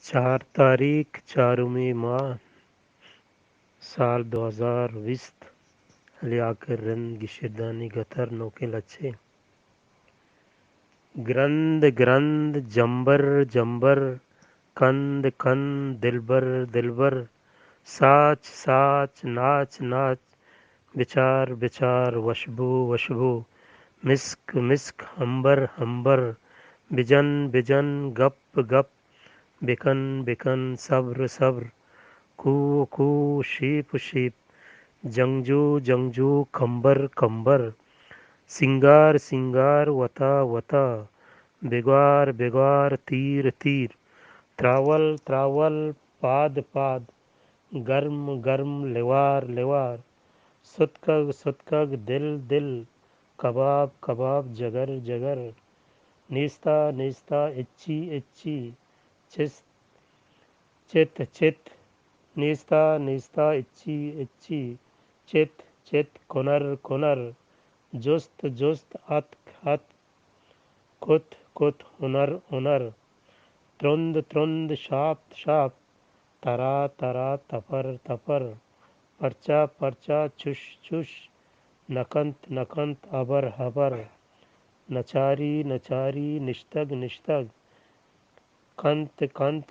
چار تاریخ، چارمی ماہ، سال دو ہزار بیست۔ لیاقت رند گشیدانی گتر، نوکیں لچے۔ گرند گرند، جمبر جمبر، کند کند، دلبر دلبر، ساچ ساچ، ناچ ناچ، بچار بچار، وشبو وشبو، مسک مسک، ہمبر ہمبر، بجن بجن، گپ گپ، بکن بکن، صبر صبر، کو کو، شیپ شیپ، جنگجو جنگجو، کمبر کمبر، سنگار سنگار، وتا وتا، بگوار بگوار، تیر تیر، تراول تراول، پاد پاد، گرم گرم، لوار لوار، ستکگ ستکگ، دل دل، کباب کباب، جگر جگر، نیستا نیستا، اچی اچی، چست چت چت، نیستا نیستا، اچی اچی، چت چت، کنر کنر، جست جست، اتک اتک، کت کت، ہنر ہنر، ترند ترند، شاپت شاپت، ترا ترا، تپر تپر، پرچا پرچا، چش چش، نکنت نکنت، ہبر ہبر، نچاری نچاری، نشتگ نشتگ، کنت کنت،